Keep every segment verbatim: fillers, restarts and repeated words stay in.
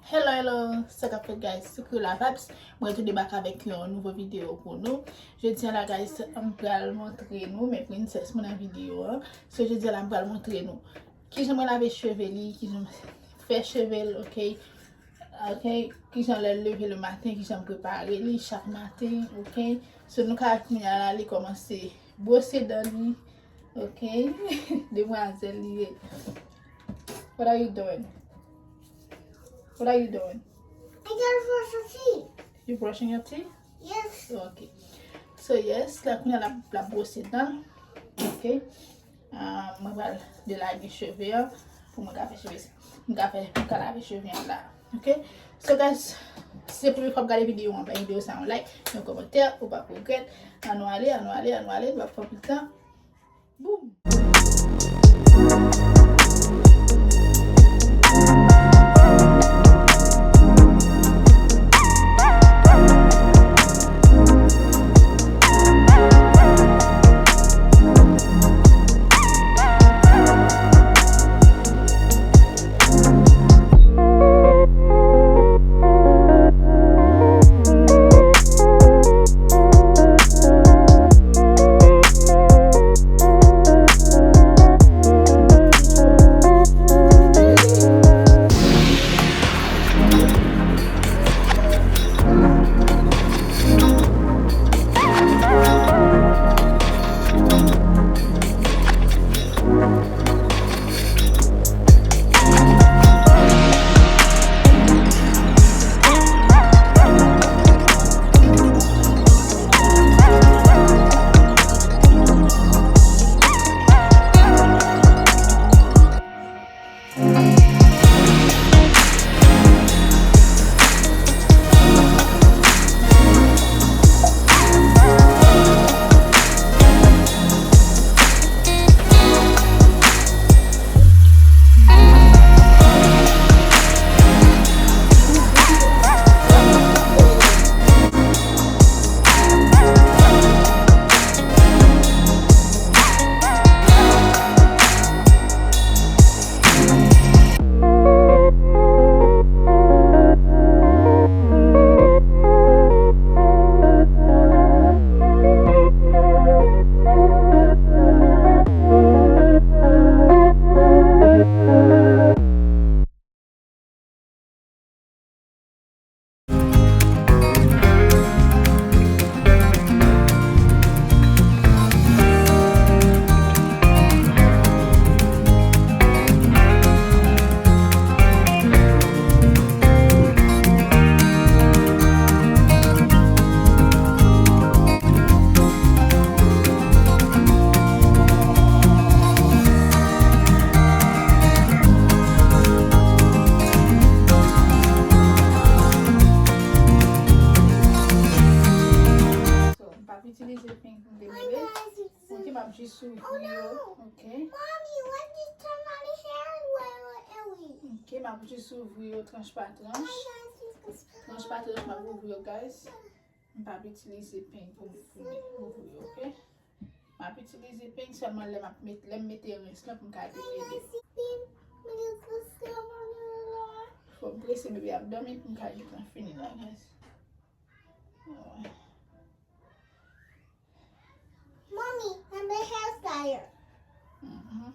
Hello, hello, sa k ap fèt, guys? Se Creola Vibes. Mwen tou debake avèk yon nouvo videyo pou nou. Jodi a la, guys, m pral montre nou, men princess mwen nan videyo an. So, jodi a la, m pral montre nou kijan mwen lave cheve li, kijan m fè cheve l, ok? Ok, kijan lè l leve le maten, kijan m prepare li chak maten, ok? So, nou ka wè kounye a la, li kòmanse bwose dan li, ok? Demwazèl li ye. What are you doing? What are you doing? I gotta brush your teeth. You brushing your teeth? Yes. Ok. So, yes, la kounye a l ap, l ap bwose dan. Ok. Ah, mwen pral delage cheve an pou mwen ka fè cheve sa. Mwen ka fè, mwen ka lave cheve an la. Ok. So, guys, si se premye fwa w ap gade videyo an, bay videyo sa yon like, yon kòmantè, ou p ap regrèt. Ann nou ale, ann nou ale, ann nou ale, nou p ap fè pil tan. Boom! So, m p ap itilize peng pou m demele. Ok, m ap jis ouvri yo. Ok. Ok, m ap jis ouvri yo tranch pa tranch. Tranch pa tranch, m ap ouvri yo, guys. M p ap itilize peng pou, pou, pou ouvri yo, ok? M ap itilize peng sèlman lè m ap met, lè m mete rens lan pou m ka demele. Fò m prese bebe ap dòmi pou m ka gentan fini la, guys. Mommy, I'm the hairstyle. Mhm.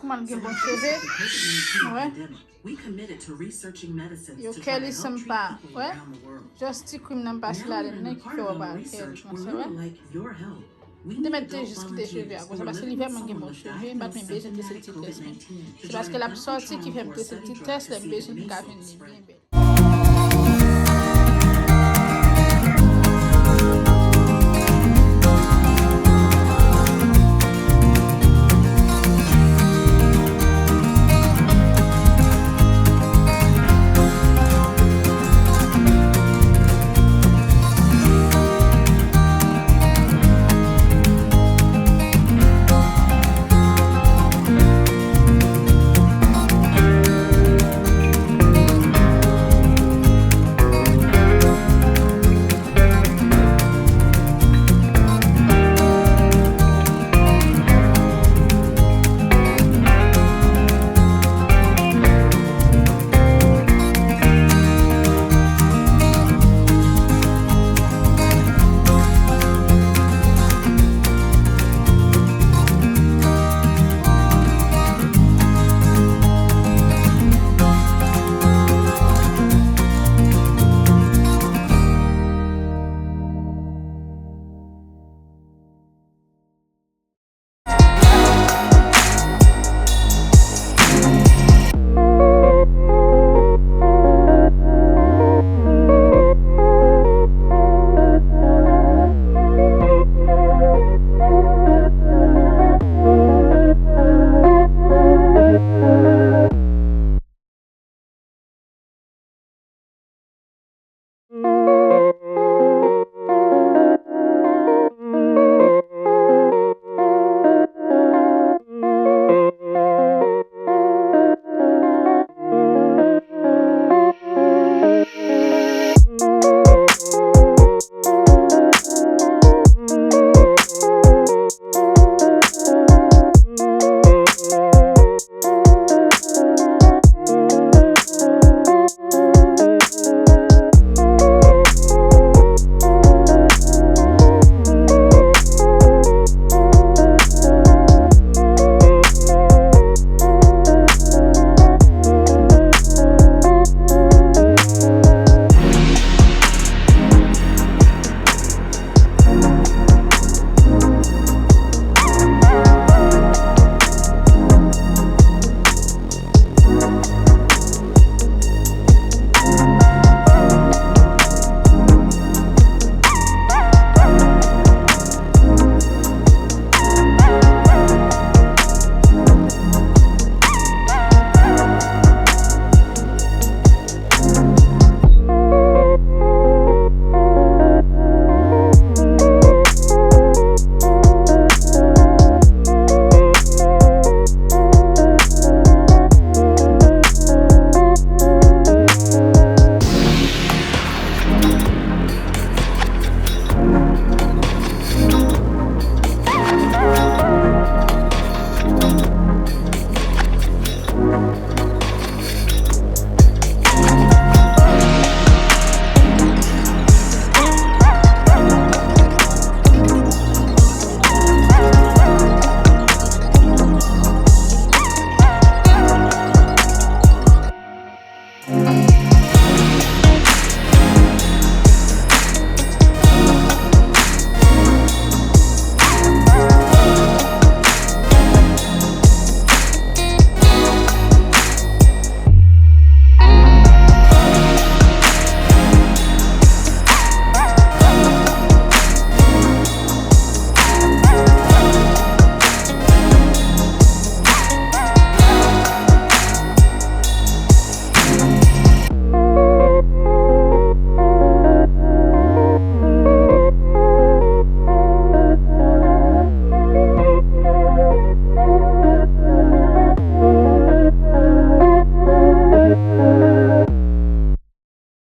Kòman l gen bon cheve? Wè. Yo kè li sanm pa. Wè. Just ti krim nan pase ladan nan ki fè w pa kè li konsa, wè. M te mèt te jis kite cheve a konsa paske li vrèman gen bon cheve, m pa t menm bezwen trese l ti très mwen. Se paske l ap sòti ki fè m trese l ti très lè m bezwen pou m ka jwenn li byen bèl.